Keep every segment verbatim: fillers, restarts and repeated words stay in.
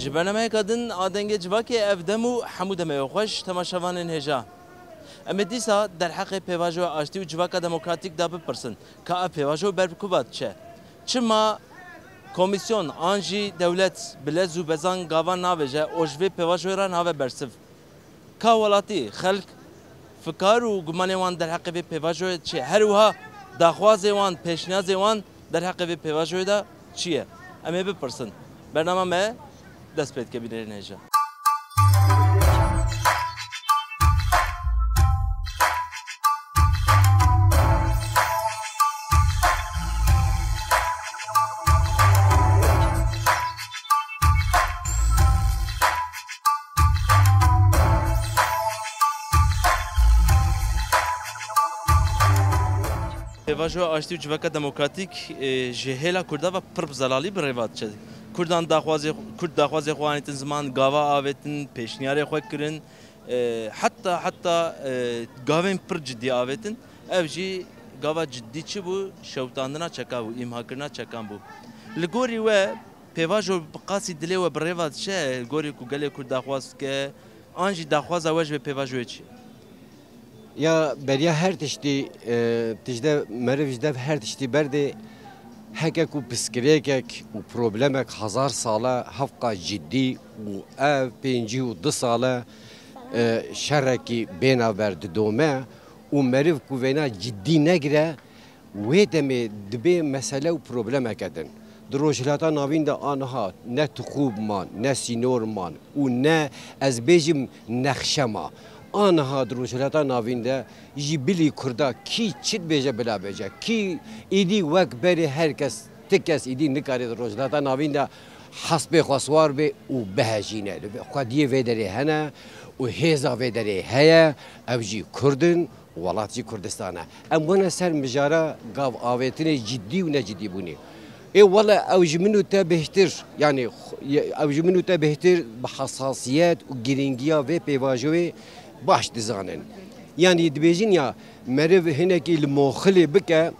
Ji bernameyeka din a Dengê Civakê ev dem û hemû demê wê xweş temaşevanên hêja. Em ê dîsa derheqê pêvajoya aştî û civaka demokratîk de bipirsin, ka ev pêvajo ber bi ku ve diçe? Çima komîsyon an jî dewlet bi lez û bezan gavan navêje û ji vê pêvajoyê re nave bersiv? Ka welatî, xelk, fikar û gumanê wan derheqê vê pêvajoyê çi ye? Her wiha daxwazê wan, pêşniyazê wan derheqê vê pêvajoyê de çi ye? Em ê bipirsin. Bernama me dest pê dike, bînerên hêja. Pêvajoya aştî û civaka demokratîk, e, ji hêla Kurda ve pir bi zelalî bi rê ve diçe. Kurdan daxwazê, Kurd daxwazê xwe anîtin ziman, gava avêtin, pêşniyarê xwe kirin, e, heta, heta, e, gavên pir cidî avêtin. Ev jî gava cidî çi bû? Şewitandina çeka bû, îmhakirina çekan bû. Li gorî we, pêvajo bi qasî dilê we bi rê ve diçe, li gorî ku gelê Kurd daxwaz dike, an jî daxwaza we ji vê pêvajoyê çi ye? Ya beriya her tiştî, e, tijde meriv ji dev her tiştî berdê, heke ku piskirêkek û problemek hezar sale hevqa cidî û ev pêncî û du sale, e, şerekî bêna ber didome û meriv ku vêna cidî negire, wê demê dibê mesele û problemeke din. Di Rojhilata Navîn de aniha ne tixûb man, ne sînor man û ne, ez bêjim, nexşe ma. Aniha di Rojhilata Navîn de ji bilî Kurda kî çi dibêje bila bêje, kî êdî wek berê her kes, ti kes êdî nikare di Rojhilata Navîn de hespê xwe siwar bê û bihejîne. Xwediyê vê derê hene û hêza vê derê heye, ew jî Kurd in. Welat jî Kurdistan e. Em bûne ser mijara gav avêtinê cidî û necidîbûnê. Ê wele ew ji min û te bêhtir, yanî xu-, ye-, ew ji min û te bêhtir bi hesasiyet û girîngiya vê pêvajoyê baş dizanin. Yanî dibêjin ya meriv hinekî li moxilê bike,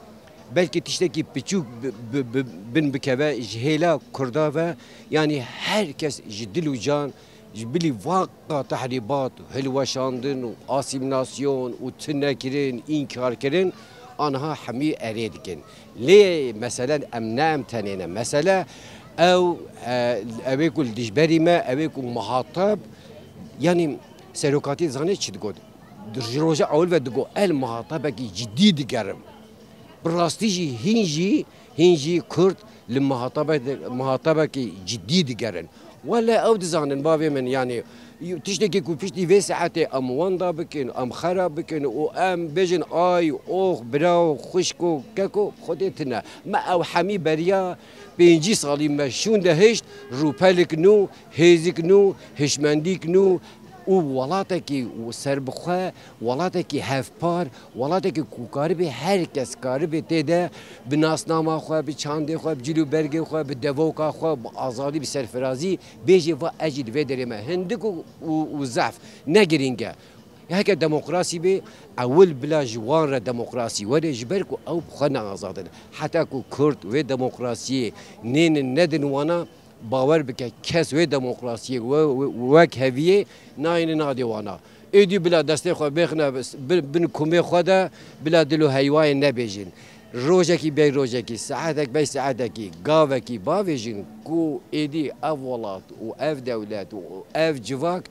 belkî tiştekî piçûk bi, bi, bi, bin bikeve ji hêla Kurda ve, yanî her kes ji dil û can Ji bilî vaka tehrîbat, hilweşandin û asîmîlasyon û tunekirin, înkarkirin, aniha hemî erê dikin. Lê mesele em ne em tenê ne. Mesele ew, e, ew ê ku li dijberî me, ew ê ku muhateb, yanî serokatî zanê çi digot? Di ji roja ewil ve digot, el muhatebekî cidî digerim. Bi rastî jî hîn jî, hîn jî Kurd li muhatabe-, muhatabekî cidî digerin. Wele ew dizanin bavê min, yanî tiştekî ku piştî vê saetê em wenda bikin, em xera bikin û em bêjin ay, ox, biraw, xwişko, keko, Xwedê tune. Me ew hemî beriya pêncî salî me şûnde hişt, rûpelik nû, hêzik nû, hişmendîk nû, û welatekî serbixwe, welatekî hevpar, welatekî ku karibê her kes karibê tê de bi nasnama xwe, bi çandê xwe, bi cil û bergê xwe, bi devoka xwe, bi azadî, bi serfirazî bêjê va ez jî di vê derê me hindik û, û, û zehf ne girîng e. Heke demokrasî bê, ewil bila ji wan re demokrasî were, ji ber ku ew bi xwe ne azad in. Heta ku Kurd wê demokrasiyê nênin nedin wana, Bawer bike, kes wê demokrasiyê we, we, wek heviyê nayêne nadê wana. Êdî bila destê xwe bêxine bi, bi, bin kumê xwe de, bila dil û heywayê nebêjin. Rojekî bey rojekî, saetek bey saetekî, gavekî bavêjin ku êdî ev welat û ev dewlet û ev civak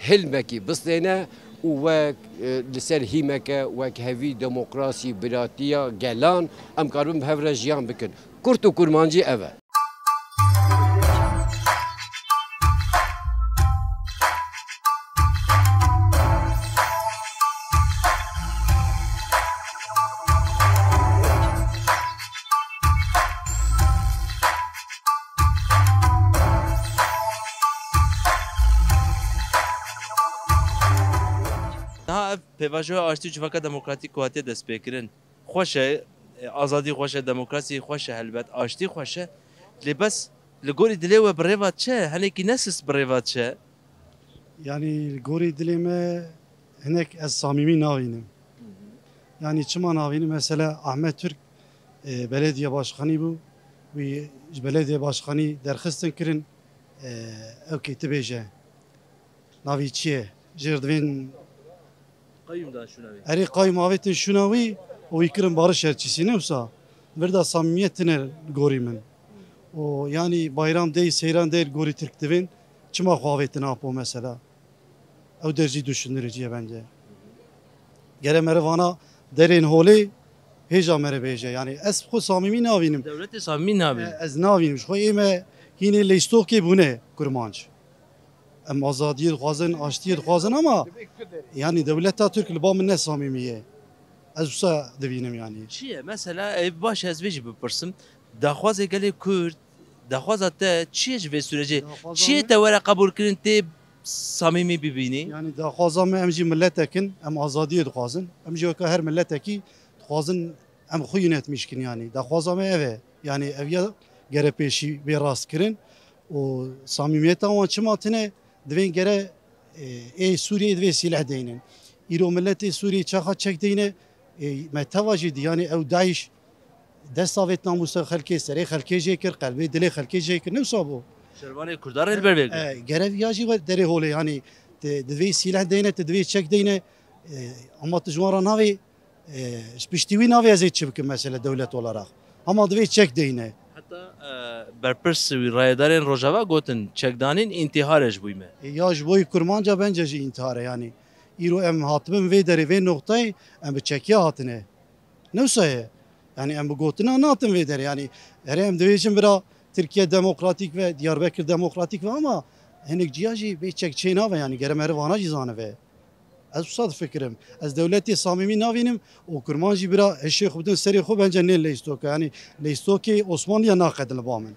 hilmekî bistêne û wek, e, li ser hîmeke wek hevî demokrasî, biratiya gelan em karibin bi hev re jiyan bikin. Kurt û kurmancî ev e. Niha ev pêvajoya aştî û civaka demokratîk ku hatiye destpêkirin, xweş e, e, azadî xweş e, demokrasî xweş e, helbet aştî xweş e. Lê bes li gorî dilê we bi rê ve çi? Henekî ne sist bi rê ve çi? Yanî li gorî dilê me hinek ez samîmî navînim. Yanî çima navînim? Mesela Ahmet Türk, e, belediye başkanî bû. Wî ji belediye başkanî derxistin kirin. Ew kê tu bêje. Navî çi ye? Jêr divên Qayûm dan şûna wî. Erê qayûm avêtin şûna wî û wî kirin barış elçîsî ne wisa. Vir de samîmiyet tine li gorî min. Û yanî bayram dey, seyran dey li gorî Tirk divên çima xwe avêtin apo mesela. Ew der jî düşündürücü ye bence. Gere mere vana derên holê hêja mere bêje. Yanî ez xwe samîmî navînim. Dewletê samîmî nabî. E, Ez navînim. Ji xwe ê me hînê leystokê bûne kurmanc. Em azadiyê dixwazin, aştiyê dixwazin ama yanî dewleta Tirk li ba min ne samîmî ye. Ez wisa divînim yanî. Çi ye? Mesela ev baş ez vê jî bipirsim. Daxwazê gelê Kurd, daxwaza te çi ye ji vê sürecê? Çi ye te were qebûl kirin tê samîmî bibînî? Yanî daxwaza me em jî miletek in, em azadiyê dixwazin. Em jî weke her miletekî dixwazin em xwe yönetmiş kin yanî. Daxwaza me ev e. Yanî ev ya gere pêşî bê rast kirin û samîmiyeta wan çima tine divên gere e, ê Sûriyeyê divê sîleh deynin. Îro miletê Sûriyeyê çaxa çek deyne, e, me teva jî dî, yanî ew DAIŞ dest avêt namûsa xelkê, serê xelkê jê kir, qelbê dilê xelkê jê kir, ne wisa bû. Şervanê Kurdan rê li ber vê kir. E, Gerev ya jî we derê holê, yanî te divê sîleh deyne, te divê çek deyne, e, ama tu ji wan re navê, e, ji piştî wî navê ez ê çi bikim mesela dewlet olarak. Ama divê çek deyne. Heta e, berpirs wî rayedarên Rojava gotin çekdanîn întîhar e ji bo me. E, ya ji bo kurmanca bence jî întîhar e yanî. Îro em hatibin vê derê vê noqtayê em bi çekiya hatine. Ne wisa ye. Yanî em bi gotina natin vê derê. Yanî erê em dibêjin bira Tirkiye demokratîk ve, Diyarbekir demokratîk ve ama hinek ciya jî bê çek çê nabe yanî gere meriv vana jî zanibe. Ez wisa difikirim. Ez dewletê samîmî navînim û kurman jî bira hişê xwe bidin serê xwe bence nê leystoke. Yanî leystokê Osmanliya naqedin li ba min.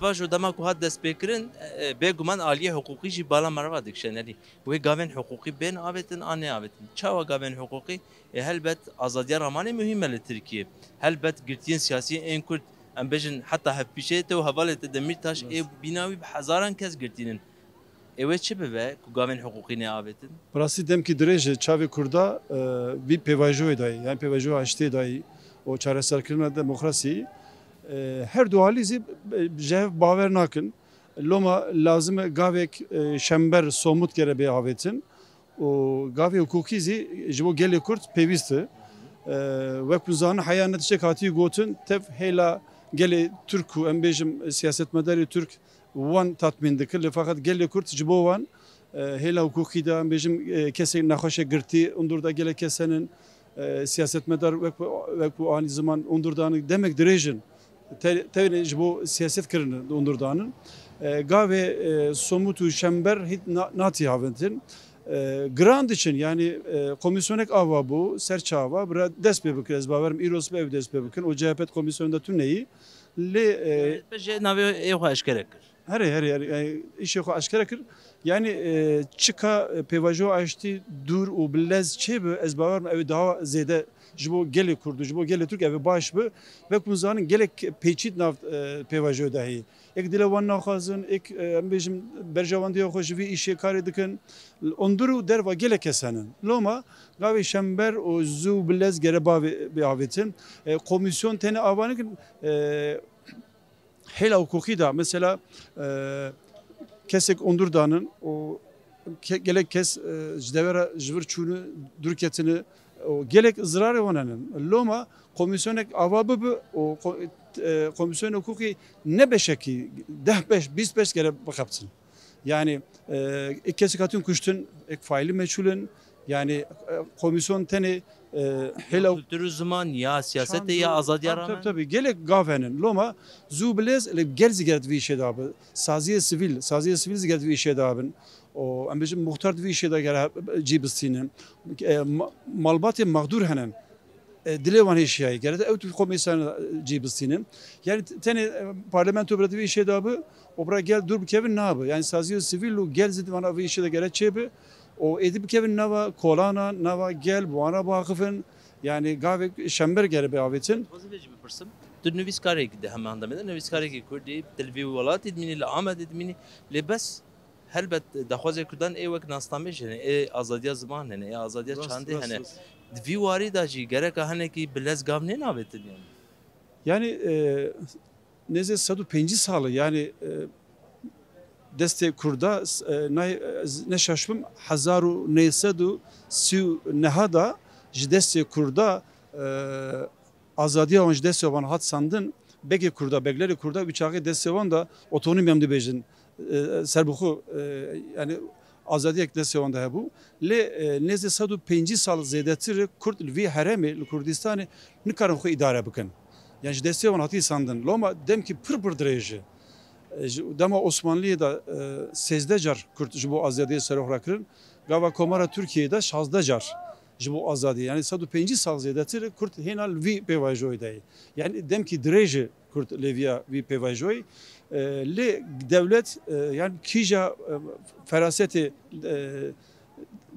Bajo dema ku hat destpêkirin, e, bêguman aliyê hiqûqî jî bala meriva dikişe, yanî wê gavên hiqûqî bên avêtin an nêavêtin. Çawa gavên hiqûqî? E, helbet azadiya ramanê muhîm e li Tirkiyê. Helbet girtiyên siyasî ên Kurd, em bêjin heta hevpîşeyê te û hevalê te Demîrtaş ê bîna wî bi hezaran kes girtînin. Ê wê çi bibe ku gavên hiqûqî nêavêtin? Bi rastî demkî dirêj e çavê Kurda e, vî pêvajoyê dayî, yanî pêvajoya aştiyê dayî û çareserkirina demokrasiyê. E, her du alî zî e, ji hev bawer nakin. Loma lazim e gavek e, şember somut gere bê avêtin û gavê hukukî zî ji bo gelê Kurd pêwîst e. E, wek ku zanin heya netişek hatiye gotin, tev hêla gelê Tirk û em bêjim siyasetmedarê Tirk wan tatmîn dikir, lê feqet gelê Kurd ji bo wan e, hêla hukukî de, em bêjim e, kesek nexweşe girtî, hundir de gelek kes henin, e, siyasetmedar wek, wek ku anî ziman hundir danin demek dirêj in. Te-, tevî ji bo siyaset kirin hundir danin. E, gavê e, somût û şember hît na-, natî havêtin. E, giran diçin, yanî e, komîsyonek ava bû, ser çava, bira dest pê bikir, ez bawerim îro sibe ew dest pê bikin, û C H P di komîsyonê de tune yî. Lê e, P J navê ê xwe eşkere kir. Herê, herê, herê, yanî îşê xwe eşkere kir. Yanî e, çika e, pêvajoya aştî dûr û bi lez çêbi, ez bawer me ew ê daha zêde ji bo gelê Kurd û ji bo gelê Tirk ev ê baş bi. Wek hûn zanin gelek pêçî di nav e, pêvajoyê de heye. Êk dile wan naxwazin, êk e, em bêjim berjewandiya xwe ji vî îşê karê dikin. Li hundir û derva gelek kes henin. Loma gavê şember û zû bi lez gere bavê, bê avêtin. E, komîsyon tenê ava nekin, e, hêla hukukî de, mesela e, kesek hundir danin û ke-, gelek kes e, ji dewe re ji vir çûne, dûr ketine û gelek zirarê wan henin. Loma komîsyonek ava bibe û ko-, e, komîsyonê hukukî ne beşekî deh beş, bîst beş gere bixebtin. Yanî e, êk kesek hatin kuştin, êk faîlî meçhûl in. Yanî e, komîsyon tenê e, hêla Kultur û ziman ya siyasetê ya azadiya Tabii, ramen. Tabii, gelek gav henin. Loma zû bi lez li gel zî gere di vî îşê de bi. Saziyê sivîl, saziyê sivîl zî gere di vî îşê de bin. Û em bêjin muxtar di vî îşê de gere cî bistînin. E, ma-, malbatê mexdûr henin. E, dilê wan hêşiyayî gere de ew tip komîsyan cî bistînin. Yanî t-, tenê e, parlamento bira di vî îşê de bi û bira gel dûr bikevin nabi. Yanî saziyê sivîl û gel zî di vana vî îşê de gere çêbi û êdî bikevin nava kolana, nava gel, bi wan re biaxifin. Yani gavek şember gere be avêtin. Dixwazim vê jî bipirsim. Tu nivîskarekî de heme handa me de nivîskarekî Kurdî, tu li vî welatî dimînî, li Amedê dimînî. Lê bes helbet daxwazê Kurdan ê wek nasnameyê jî hene, ê azadiya ziman hene, ê azadiya çandê hene. Di vî warî de jî gereka hinekî bi lez gav nêne avêtin yani. Yani e, nêzê sed û pêncî sal e yani e, destê Kurda e, nay, e, ne şaşbim hezar û neh sed û sî û neh da ji destê Kurda e, azadiya wan ji destê wan hat sandin. Begê Kurda, beglerê Kurda wî çaxê destê wan da otonomî em dibêjin. E, serbixwe, e, yani azadiyek destê wan de hebû. Lê e, nêzê sed û pêncî sal zêdetir Kurd li vî herêmê, li Kurdistanê nikarin xwe îdare bikin. Yani ji destê wan hatî sandin. Loma demkî pir pir dirêj e. E, ji dema Osmanliyê de e, sêzdeh car Kurd ji bo azadiyê seroxra kirin. Gava Komara Tirkiyeyê de şazdeh car ji bo azadiyê. Yani sed û pêncî sal zêdetir Kurd hêna li vî pêvajoyê de ye. Yani demkî dirêj e Kurd lêviya vî pêvajoyê. E, lê dewlet e, yani kîja e, ferasetê e,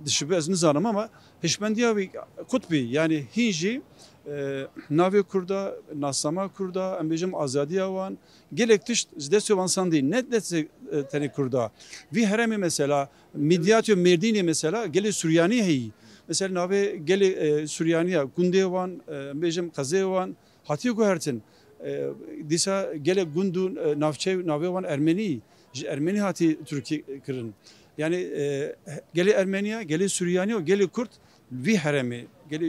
dişibe ez nizanim ama hişmendiya wî qut bî. Yani hîn jî e, navê Kurda, nasnama Kurda, em bêjim azadiya wan, gelek tişt ji destê wan sandî, ne destê e, tenê Kurda. Vî herêmê mesela, Midyat û Mêrdînê mesela gelê Suryanî heyî. Mesela navê gelê e, Suryaniya, gundê wan, e, em bêjim qezê wan hatiye guhertin. E, dîsa gelek gund û e, navçe navê wan Ermenî, ji Ermenî hatî Tirkî kirin. Yani e, gelê Ermeniya, gelê Suryaniya û gelê Kurd vî herêmê, gelê,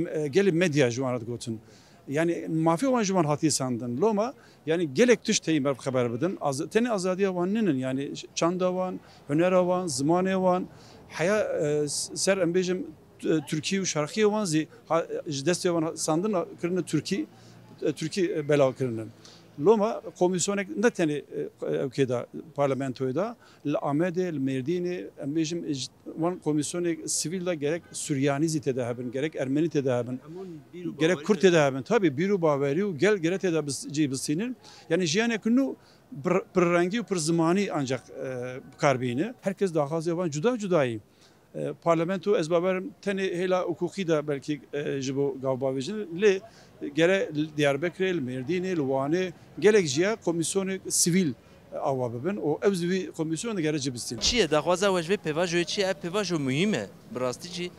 e, gelê medya ji wan re digotin. Yani mafê wan ji wan hatî sandin. Loma yani gelek tişt heyî me xeber bidin. Az, tenê azadiya wan ninin. Yani çanda wan, hunera wan, zimanê wan, heya e, ser em bêjim e, Tirkî û şerqiyê wan zî ha, ji destê wan sandin kirine Tirkî, e, Tirkî e, belav kirine. Loma komîsyonek ne tenê e, ew kê de parlamentoyê de, li Amedê, li Mêrdînê, em bêjim, ji wan komîsyonê sivîl de gerek Suryanî zî tê de hebin, gerek Ermenî tê de hebin, gerek Kurd tê de hebin. Tabî bîr û bawerî û gel gerek tê de bis- cî bistînin. Yani jiyanek nû pir- pirrengî û pirzimanî ancak e, bi kar bîne. Herkes daxwazê wan cuda cuda yî. E, parlamento ez bawerim tenê hêla hukukî de belkî e, ji bo gav bavêjin. Lê gere li Diyarbekirê, li Mêrdînê, li Wanê gelek jiya komîsyonek sivîl awa bibin û ew zî wî komîsyon digere cibistîn. Çi ye? Daxwaza we ji vê pêvajoyê çi ye? Ev pêvajo muhîm e. Bi rastî jî.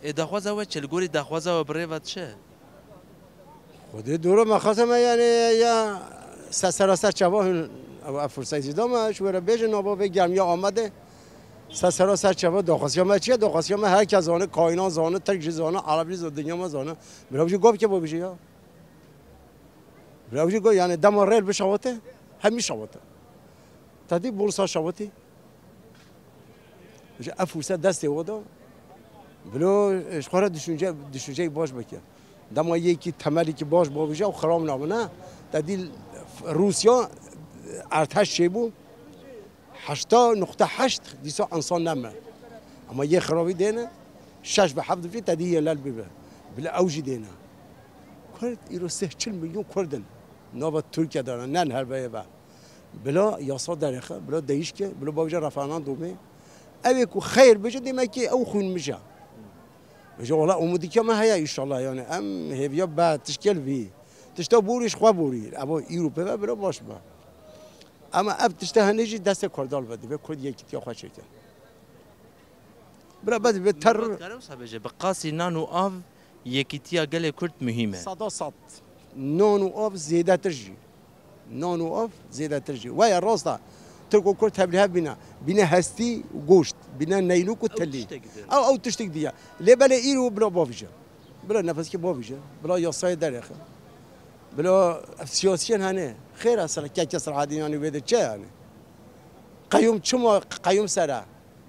Ê daxwaza we çi? Li gorî daxwaza we bi rê ve diçe? Xwedê dûr e, me xwest e me yani ya se sera ser çava hûn ev, ev firseta jî da me, ji we re bêjin, nava vê germiya Amedê se sera ser çava daxwaziya me çi ye? Daxwaziya me herkes zane, kainan zane, Tirk jî zane, Ereb jî zane, dinya me zane. Mirav jî gavkê bavêje ya. Mirav jî go yani dema rêl bişawite, hemî şawite. Tedî borsa şawitî. Ji ev furset destê we da. Bilo ji xwe re düşünce, düşünceyê baş bike. Dema yekî temelîkî baş bavêje û xirab nabine. Tedî Rûsya erdhej çêbû. Heşta nokta heşt dîsa insan neme. Ama yê xirabî dêne, şeş ve heft dibî, te dî yê lel bibe. Bila ew jî dêne. Kurd, îro sih çil milyon Kurd in. Nava Tirkiye de ne, ne her veyê ve. Bila yasa derêxe, bila değişke, bila bavêje referandumê. Ew ê ku xeyr bêje, demek ki ew xwîn min e. Bêje, wala umûdîke me heye, înşallah, yani, em hêviya be tişkel vî. Tişta borî ji xwe borî. Eva îro pê ve bila baş be. Ama ev tişta hene jî destê Kurdan ve dibe, Kurd yekîtiya xwe çêke. Bira be dibe ter. Dikare wisa bêje, bi qasî nan û av yekîtiya gelê Kurd muhîm e. Sada sed. Nan û av zêdetir jî. Nan û av zêdetir jî. Waya rast e. Tirk û Kurd hevlîhev bîne. Bîne hestî û goşt. Bîne neylûk û tilî. Ew, ew tiştek diye. Lê belê îro bila bavêje. Bila nefeskê bavêje. Bila yasayê derêxe. Bila ev siyasiyên hene. Xêr e, sila keke Selahaddîn yanî wê de çi yani? Qeyûm çima qeyûm ser e?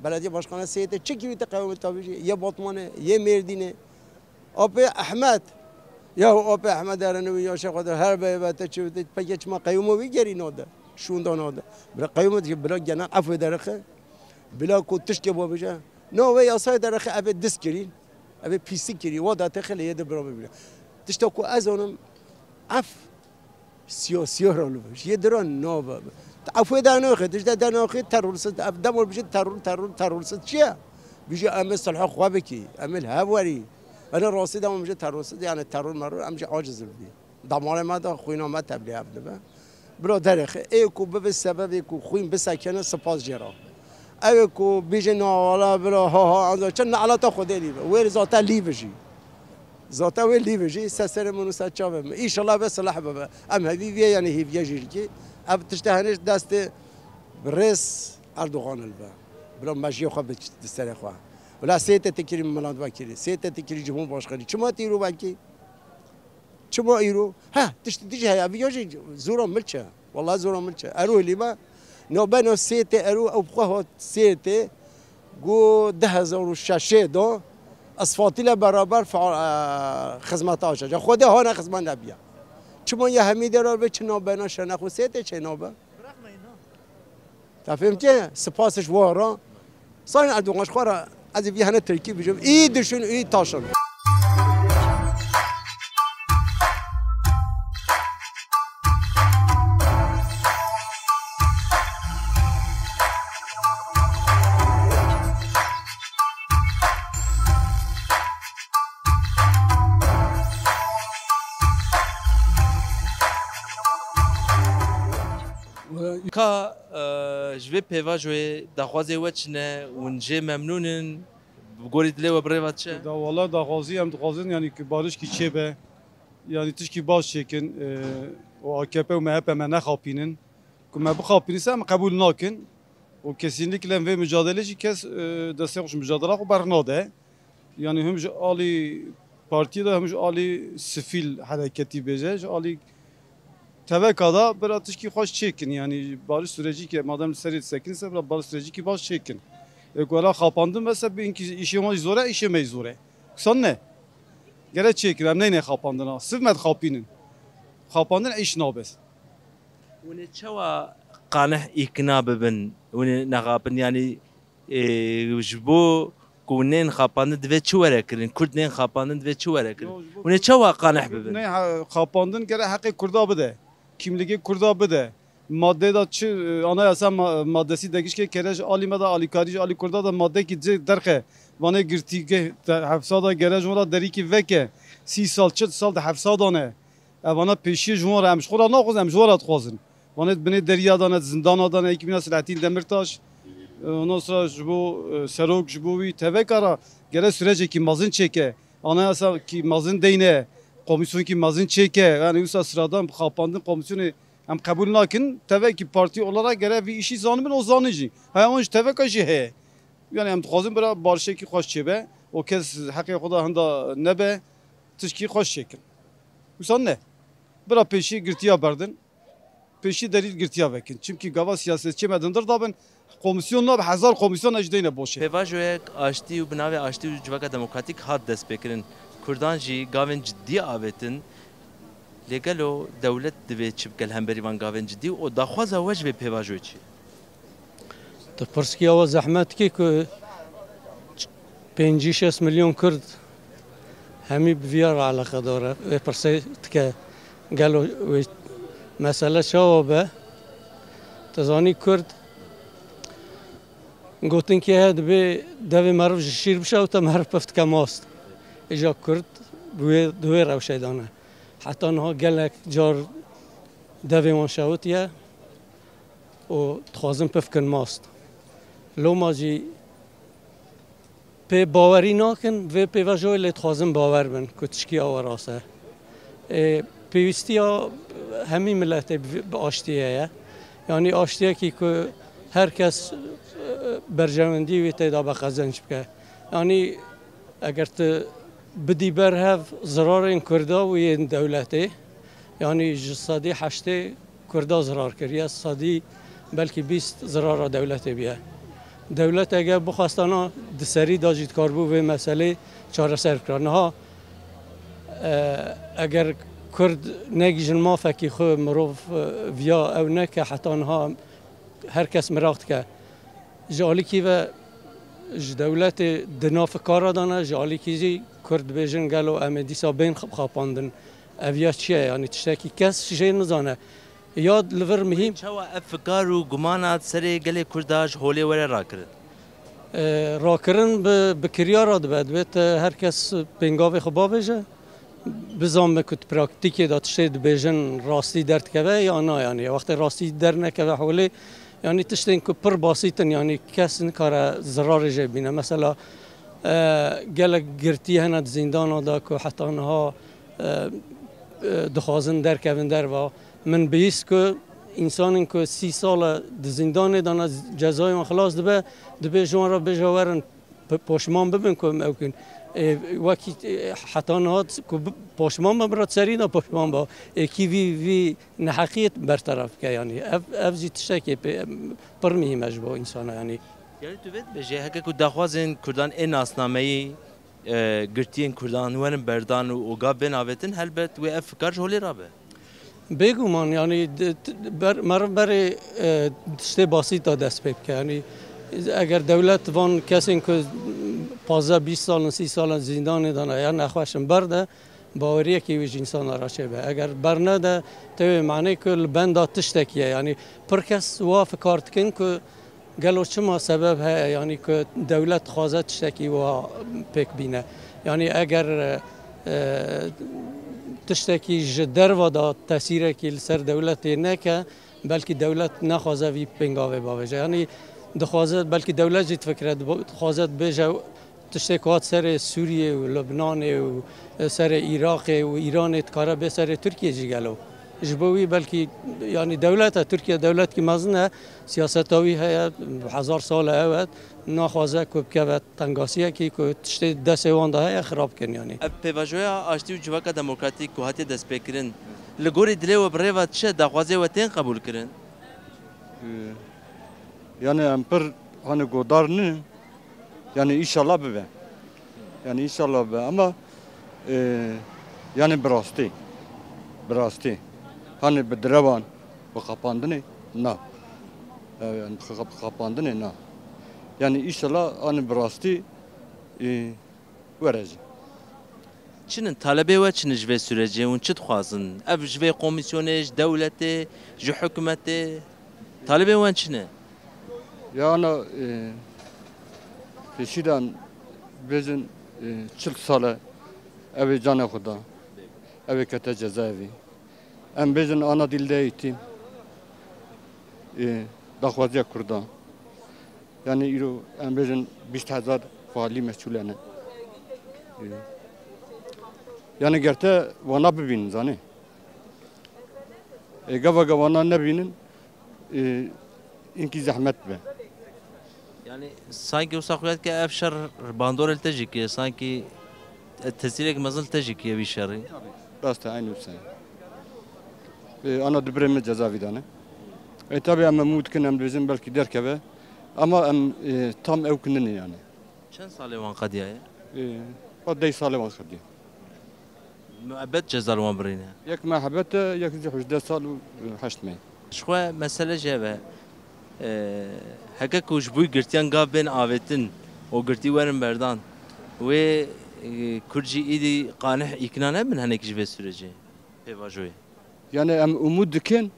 Belediye başkanı Seyit'e çi kirî te qeyûmê tabî jî? Yê Batmanê, yê Mêrdînê. Apê Ehmed. Ya Apê Ehmed, erenê wî yaşê xwe de her beyê ve te çi te pekê çima qeyûmo wî gerî nade. Şûnda nade. Bila qeyûmo dike, bila gene efê derxe. Bila ku tiştê bo bije. No ve yasayê derxe, efê dis kirî. Efê pîsî kirî. Wa da te xelê yê de bila bibile. Tişta ku ez onim ef Siya, siya rol be. Yê dira nava. Afwe da naxê, tişta da naxê terörist, ev demol bijî terör, terör, terörist çi ye? Bijî em ê silha xwe bikî, em ê li hev werî. Erê rastî de em jî terorist, yani teror meror, em jî aciz bî. Damarê me de xwîna me tevlî hev dibe. Bira derêxe, ê ku bibe sebebê ku xwîn bisekene, spas jê re. Ew ê ku bîje newala bira, ha ha, anca çi ne'lata Xwedê lî be. Wê zaten lî bijî. Zaten wê lî bijî, ser serê min û ser çavê min. Înşallah be silah bibe. Em hevî vê, yani hîviye jî dikî. Ev tiştê henê destê birêz Erdogan li be. Bila mejiyê xwe bi, di serê xwe. Wela sê te tikirî milandvekirî, sê te tikirî cumhurbaşkanî. Çima tîro vekî? Çima îro? Heh, tiştî dijî heye, ev ya jî zora milç e. Wela zora milç e. Ero lî me, nabena sê tê ero, ew bi xwe hat sê tê, go du hezar û şeşê de, ez Fatîle beraber fa-, e, xizmeta aşa. Xwedê hane xizmet nebiya. Çima ya hemî derar be çi nabena şenex û sê tê çê nabe? Te fêm kê? Spas ji we re. Sayın Erdogan, ji xwe re ez ê vî hene tirkî bijim. İyi düşün, iyi taşın. Ka, e, ji vê pêvajoyê daxwazê we çi ne? Hûn jê memnûn in? Bi gorî dilê we birêva çi? Da wala daxwazî em dixwazin, yanî ki barişkî çêbe, yanî tişkî baş çêkin, e, û A K P û M H P me nexapînin. Ku me bixapînin se em qebûl nakin. Û kesinlikle em vê micadelê jî kes, e, destê xwe ji micadela xwe bernade. Yanî him ji alî partiyê de, him ji alî sivîl hereketî bêje, ji alî teveka de bira tişkî xweş çêkin. Yanî barış sürecî ke madem li serê disekin se bira barış sürecîkî baş çêkin. E, ku hela xapandin be se bi înkî îşê wan jî zor e, îşê me jî zor e. Kusan ne? Gere çêkin, em neyne xapandina. Siv me dixapînin. Xapandin îş nabe. Hûn ê çawa qaneh îkna bibin? Hûn ê nexapin, yanî, e, ji bo ku hûn nên xapandin divê çi were kirin? Kurd nên xapandin divê çi were kirin? Ya, ji bo Hûn ê çawa qaneh Kurd bibin? Neyne xapandin gere heqê Kurda bide. Kimligê Kurda bide. Madde de çi, e, anayasa ma-, maddesi degişkê kere ji alî me de alîkarî ji alî Kurda de maddekî cê derxe. Vanê girtîgeh te-, hefsa de gere ji wan re derîkî veke. Sî sal, çil sal di hefsa de ne. Evana pêşiyê ji wan re em ji xwe re naxwazin, em ji wan re dixwazin. Vanê di binê deriya de ne, di zindana de ne, yekî mîna Selahattin Demirtaş. E, ondan sonra ji bo, e, serok, ji bo wî teveka re gere sürecekî mezin çêke. Anayasakî mezin deyne, komîsyonkî mezin çêke. Yani wisa sıradan bi xapandin komîsyonê em qebûl nakin. Tevekî partî olarak gere vî îşî zanibin û zanin jî. Haya wan ji teveka jî heye. Yani em dixwazin bira barişekî xweş çêbe. O kes heqê xwe da hinda nebe, tişkî xweş çêkin. Wisa ne. Bira pêşî girtiya berdin. Pêşî derî girtiya vekin. Çimkî gava siyasetçiyê me dindir dabin, komîsyon nabe, hezar komîsyon ez jî deyne boşê. Pêvajoyek aştî û bi navê aştî û civaka demokratîk hat destpêkirin. Kurdan jî gavên cidî avêtin. Lê gelo dewlet divê çi bike li hemberî van gavên cidî û daxwaza we ji vê pêvajoyê çi ye? Tu pirsî awa zehmet dikî ku pêncî şêst milyon Kurd hemî bi viya re eleqedar e. Wê pirsê dike gelo wê mesele çawa be? Tu zanî Kurd gotinkê heye dibê devê meriv ji şîr bişewite meriv pif dike mast. Îja Kurd bi wê, di wê rewşê de ne. Heta niha gelek car devê wan şewitiye û dixwazin pif kin mast. Loma jî pê bawerî nakin, vê pêvajoyê lê dixwazin bawer bin ku tişkî awa rast e. Ê, pêwîstiya hemî miletê bi, bi aştiyê ye. Yanî aştiyekî ku her kes, e, berjewendî wî tê de be qezenc bike. Yanî eger tu bidî ber hev zirarên Kurda û yên dewletê, yanî ji sedî heştê Kurda zirar kiriye, sedî belkî bîst zirara dewletê bûye. Dewlet eger bixwestana di serî de jî dikarbû vê meselê çareser bikira. Niha, e, eger Kurd negihîjin mafekî xwe, mirov, e, viya ew neke, heta niha her kes miraq dike. Ji alîkî ve ji dewletê di nav fikara de ne, ji alîkî jî Kurd dibêjin gelo em ê dîsa bên xapandin. Ev ya çi ye? Yanî tiştekî kes jê nizane. Ya li vir mihîm. Çawa ev fikar û gumana serê gelê Kurda ji holê were rakirin? E, rakirin bi, bi kiryara dibe. Divê te her kes pêngavê xwe bavêje. Bizanbe ku di praktîkê de tiştê dibêjin rastî derdikeve ya na, yanî wextê rastî dernekeve holê, yanî tiştên ku pir basît in, yanî kes nikare zirarê jê bîne. Mesela, e, gelek girtî hene di zîndana de ku heta niha, e, e, dixwazin derkevin derva. Min bihîst ku însanên ku sî sal e di zîndanê de ne, cezayê wan xilas dibe, dibê ji wan re bêje werin, p-, poşman bibin ku em ew kin. Ê, wekî, ê, heta niha ku bi-, poşman be, bira serî de poşman be. Ê, kî vî, vî neheqiyê berteref bike, yanî. Ev, ev jî tiştekê pê, pir muhîm e ji bo însana, yanî. Yanî tu vê dibêjê, heke ku daxwazên Kurdan ê nasnameyî, e, girtiyên Kurdan werin berdan û, û gav bên avêtin, helbet wê ev fikar ji holê rabe. Bêguman, yanî, di-, t-, ber-, meriv berê, e, tiştê basît de dest pê bike. Yanî, eger dewlet van kesên ku pazdeh bîst sal in, sî sal in zîndanê de ne, ya nexweş in, berde, baweriyekî wî ji însana re çêbe. Eger bernede, tê wê manê ku li benda tiştekî ye. Yanî, pir kes wa fikar dikin ku gelo çima sebeb heye, yanî ku dewlet dixwaze tiştekî wiha pêk bîne? Yanî eger, e, e, tiştekî ji derve de tesîrekî li ser dewletê neke, belkî dewlet nexwaze vî pêngavê bavêje. Yanî dixwaze, belkî dewlet jî difikire, dibo-, dixwaze dibêje, tiştê ku hat serê Sûriyê û Lubnanê û serê Iraqê û Îranê dikare bê serê Tirkiyê jî gelo. Ji bo wî belkî, yanî dewlet e, Tirkiye dewletkî mezin e, siyaseta wî heye, hezar sal e ew e, naxwaze ku bikeve tengasiyekî ku tiştê destê wan de heye xirab kin, yanî. Ev pêvajoya aştî û civaka demokratîk ku hatiye destpêkirin, li gorî dilê we bi rêva çi daxwazê we tên qebûlkirin? Ee, yani em pir hani godar nin. Yani inşallah bibe. Yani inşallah bibe ama, e, yani bi rastî. Bi rastî. Hani bi direwan, bi qapandinê na. E, yani bi qap-, qapandinê na. Yani inşallah hani bi rastî, e, were jî. Çi ne? Talebê we çi ne ji vê sürecê? Hûn çi dixwazin? Ev ji vê komîsyonê, ji dewletê, ji hikûmetê? Talebê wan çi ne? Ya ana, e, pêşî de em bêjin, e, çil sal e, ew ê canê xwe da, ew ê kete cezaevî. Em bêjin ana dîl de eğitim, e, daxwaziya Kurdan. Yani îro em bêjin bîst hezar failî meçhûl hene. E, yani gerte wana bibînin, zanî. E, gava gava wana nebînin, e, inkî zehmet be. Yani sanki wisa xuya dike ev şer bandorê li te jî kiriye, sanki, e, tesîrek mezin li te jî kiriye vî şerî. Rast e, aynı wisa. E, ana du birê min cezaevî dane. E, tabi em umûd dikin, em dibêjin belkî derkeve. Ama em, e, tam ew ki nîne yani. Çend salê wan qediyaye? E, va dey salê wan qediye. Muebbet ceza li wan birîne? Yek muebbet e, yek jî hejdeh sal û, e, heşt meh. Ji xwe mesele jê ve, e, heke ku ji bo girtiyan gav bên avêtin û girtî werin berdan, wê, e, Kurd jî îdî qanîh îkna nebin hinek ji vê sürecê, pêvajoyê? Yani em umûd dikin,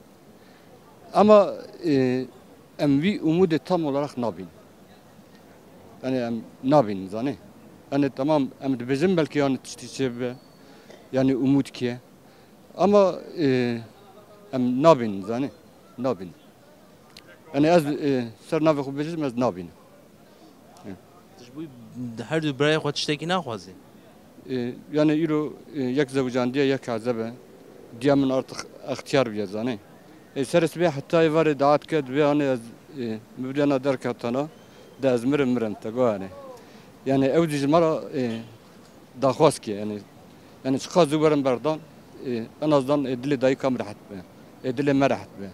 ama, e, em vî umûdê tam olarak nabîn. Yani em nabîn, zanî. Yani tamam, em dibêjin belkî yani tiştî çê bibe. Yani umûd kiye. Ama, e, em nabîn, zanî. Nabîn. Yani ez, e, ser navê xwe bêjim, ez nabînim. E. Tu ji bo her du birayê xwe tiştekî naxwazî? E, yani îro, e, yek zewicandiye, yek ezebe. Diya min artık extiyar bûye, zanî. E, serê sibê heta êvarê daat ke, dibê anê ez, e, min bidiyana derketana, de ez mirim, mirim, te go yani. Yani ew jî ji me re, e, daxwaz kiriye, yani, yani çiqas zû werin berdan, e, en azdan, e, dilê dayika min rehet be, e, dilê me rehet be.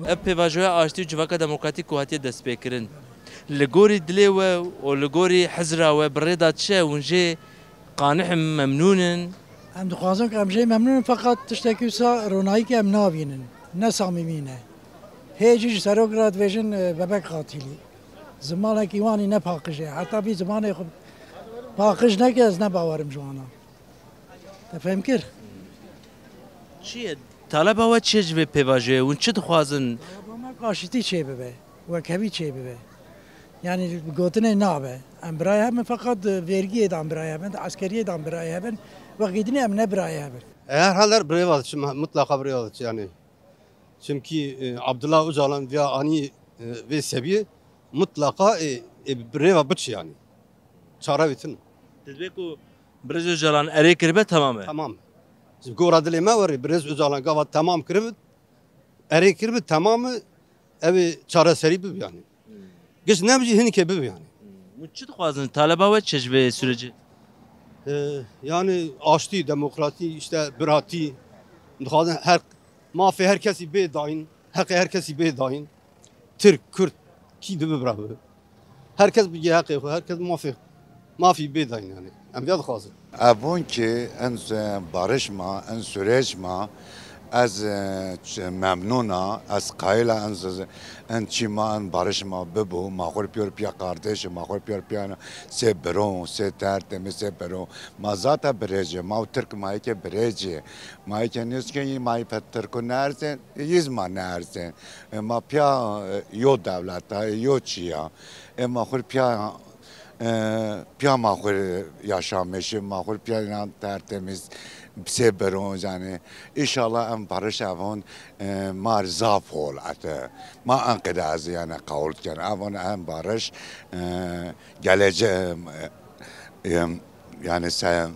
Ev pêvajoya aştî û civaka demokratîk ku hatiye destpêkirin, li gorî dilê we û li gorî hizra we bi rê de çi ye? Hûn jê qanîh in, memnûn in? Em dixwazin ku em jê memnûn in, feqet tiştekî wisa ronahîkê em nabînin. Ne samîmî ne. Hê jî ji serok re dibêjin, e, bebek qatilî. Zimanekî wan î ne paqij e. Heta vî zimanê xwe paqij neke, ez ne bawerim ji wana. Te fêm kir? Çi ye? Taleba we çi ye ji vê pêvajoyê? Hûn çi dixwazin? Taleba me ku aşitî çêbibe, wekhevî çêbibe. Yanî gotinê nabe. Em birayê hev in, feqet di vergiyê de em birayê hev in, di eskeriyê de em birayê hev in. Wextê dinê em ne birayê hev in. E, herhalde bi rêva diçin, mutlaqa bi rêva diçin yanî. Çimkî, e, Abdullah Ocalan viya anî, e, vê seviyê, mutlaqa, e, e, bi rêva biçi yanî. Çare wî tune. Dibê ku Birêz Ocalan erê kiribe, temam e. Temam. Ji gora dilê me werê Birêz Ocalan gava temam kiribe, erê kiribe, temam e, ew ê çareserî bibe yanî. Giş nebijî hinike bibe yanî. Hûn çi dixwazin? Taleba we çi ji vê sürecê? E, yanî aştî, demokratî, işte biratî, dixwazin her, mafê her kesî bê dayîn, heqê her kesî bê dayîn. Tirk, Kurd, kî dibe bira bibe. Her kes bigê heqê xwe, her kes mafê, mafî bê dayîn yanî. Em vêya dixwazin. Evon ki en s-, barış ma, en süreç ma, ez, e, ç-, memnun a, ez qayil a, en s-, en çî ma, en barış ma bibo, ma xwe piyor piya kardeş, ma xwe piyor piya sê biron, sê tertemiz, sê biron. Ma zaten birêz e, ma û Tirk ma yekê birêz e. Ma yekê nizkê yî ma yî pet Tirk û nerzên, yîz ma nerzên. E, ma piya, e, yo dewlet a, yo çiya. E, ma xwe piya, e, piya ma xwe yaşamışı, ma xwe piya inan tertemiz, sê biron, yani. İnşallah em barış evon, e, mar zaf hol ete. Ma en qede ez yani qawul ken. Evon em barış, e, gelece, e, e, yani se-,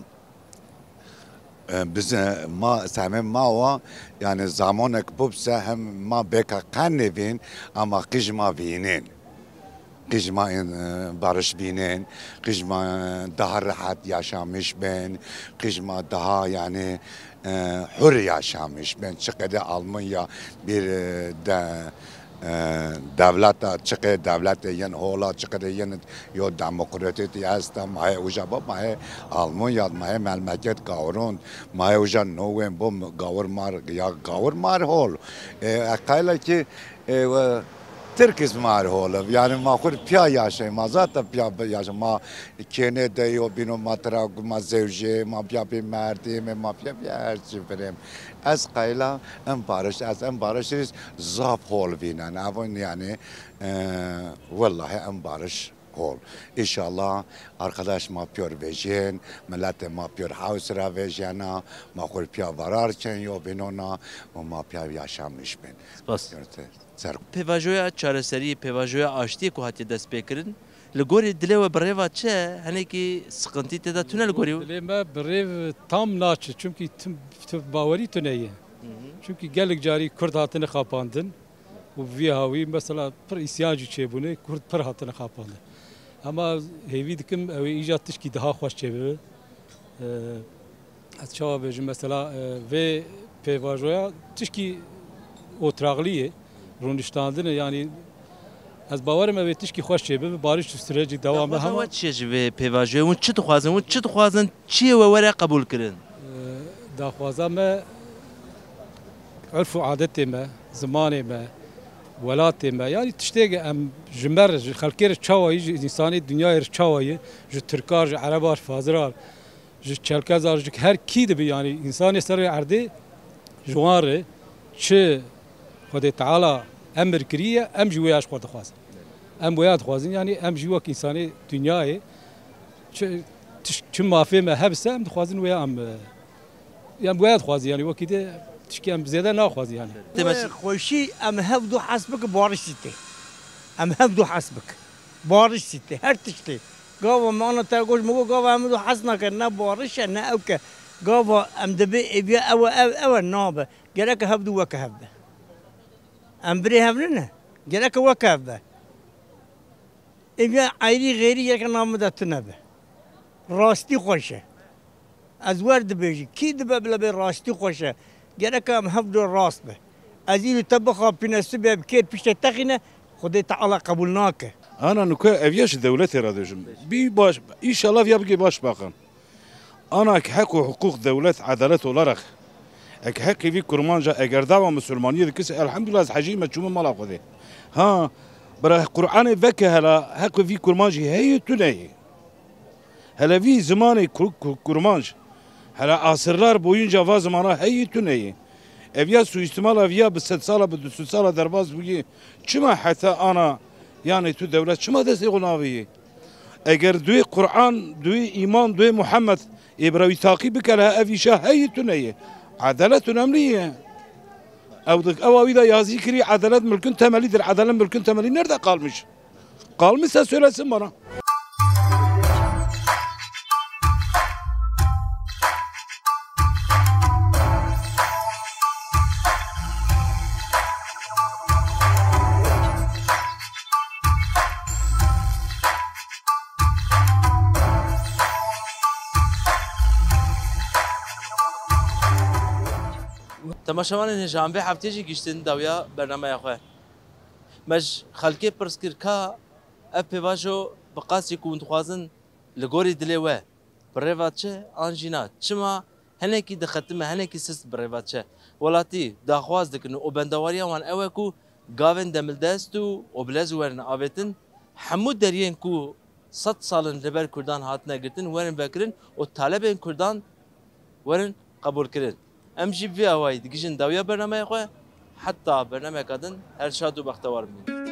E, biz, e, ma, semê ma wa, yani zamanek bubse hem ma beka qenê vîn, ama qij ma vînin. Qij ma in, e, barış bînin, qij ma, e, daha rahat yaşamış bin, qij ma daha yani, e, hür yaşamış bin. Çiqede Almanya bir, e, de, e, dewleta, çiqê dewletê yên hola, çiqê yên yo demokratî esta, ma hê uca ba, ma hê Almanya, ma hê memleket gawron, ma hê uca nowên bo gawir mar, ya gawir mar hol. E, e, qayla ki, e, we, Tirkiz mar hol. Yani ma xur piya yaşay, ma zaten piya yaşay, ma kêne de yo bino ma tira, ma zewje, ma piya bir merdim, ma piya bir her çi birem. Ez qayla em barış, ez em barış zaf hol vînen. Avon yani, e, wellahi em barış hol. İnşallah arkadaş ma piyor vejên, milletê ma piyor hawsira vejena, ma xur piya varar ken yo binona û ma piya yaşamış bin. Spas. Ser. Pêvajoya çareseriyê, pêvajoya aştiyê ku hatiye destpêkirin, li gorî dilê we bi rêva çi ye? Hinekî siqintî tê de tune li gorî we? Dilê me bi rêv tam naçe, çimkî tim, tim bawerî tune ye. Hı hı. Çimkî gelek carî Kurd hatine xapandin û bi vî hawî mesela pir îsyan jî çêbûne, Kurd pir hatine xapandin. Hema hêvî dikim ew ê îca tişkî daha xweş çêbibe. Ee, ez çawa bêjim, mesela, e, vê pêvajoya tişkî otraxliyê, rûniştandinê, yanî ez bawerim ew ê tişkî xweş çêbibe, barîş û sürecî dewam be. Daxwaza hema we çi ye ji vê pêvajoyê? Hûn çi dixwazin? Hûn çi dixwazin? Çiyê we were qebûl kirin? Ee, daxwaza me, urf û adetê me, zimanê me, welatê me, yanî tiştê em ji me re, ji xelkê re çawa yî, ji însanê dinyayê re çawa yî, ji tirkar, ji erebar, ji fazirar, ji çelkezar, ji her kî dibi, yanî însanê serê erdê ji wan re çi Xwedê Teala emir kiriye, em jî wêya ji xwe dixwazin. Em wêya dixwazin, yanî em jî wek însanê dinyayê çi, çi mafê me hebise, em dixwazin wêya em, e, Em waya dixwazin, yanî wekî de tişkî em zêde naxwazin yanî. Wê xweşî em hevdu hez bikin, bariş jî tê. Em hevdu hez bikin. Bariş jî tê. Her tiştê. Gava me ana te goş, me got, gava em du hez nakin, ne bariş e, ne ew ke. Gava em dibê êviya ew e, ew, ew e, nabe. Gereke hevdu weke hev be. Em birê hev nine. Gereke weke hev be. Êviya eyrî xêrî yeke nav min de tune be. Rastî xweş e. Ez wer dibêjim, kî dibe bile bê rastî xweş e. Gereke em hevdu rast be. Ez îro te bixapîne sibê bi kêr pişte texîne, Xwedê Teala qebûl nake. Ana nuke ev ya ji dewletê re dibêjim. Bî baş, înşallah ya bigê başbakan. Ana ki heq û hiqûq dewlet, edalet olarak, ek heqê vî kurmanca eger dava misilmaniyê dikise, elhamdulillah, ez hecî me çûme mala Xwedê. Ha, bira Qur'anê veke hela heqê vî kurmancî heyî tu neyê. Hele vî zimanê ku-, ku-, kurmanc, hele asirlar boyunca va zimana heyî tu neyê. Ev ya suîstimala vî ya bi sed sala, bi du sed sala derbas bûyê, çima heta ana, yanê tu dewlet çima destê xwe navêyê? Eger duê Qur'an, duê îman, duê Muhammed ê bira wî taqî bike, lehe ev îşa heyî tune ye. Edalet önemli ye. Ew dik, ewa wî de yazî kirî, edalet mülkün temelidir. Edalet mülkün temeli nerede kalmış? Kalmışsa söylesin bana. Temaşevanên hêja, em vê heftê jî gihîştin dawiya bernameya xwe. Me ji xelkê pirs kir ka ev pêvajo bi qasî ku hûn dixwazin li gorî dilê we bi rê ve diçe an jî na. Çima hinekî dixetime, hinekî sist bi rê ve diçe. Welatî daxwaz dikin û bendewariya wan ew e ku gavên demildest û oblez werin avêtin, hemû deriyên ku sed sal in li ber Kurdan hatine girtin werin vekirin û talebên Kurdan werin qebûlkirin. Em jî bi vî awayî digihîjin dawiya bernameya xwe. Heta bernameyeka din her şad û bextewar bibin.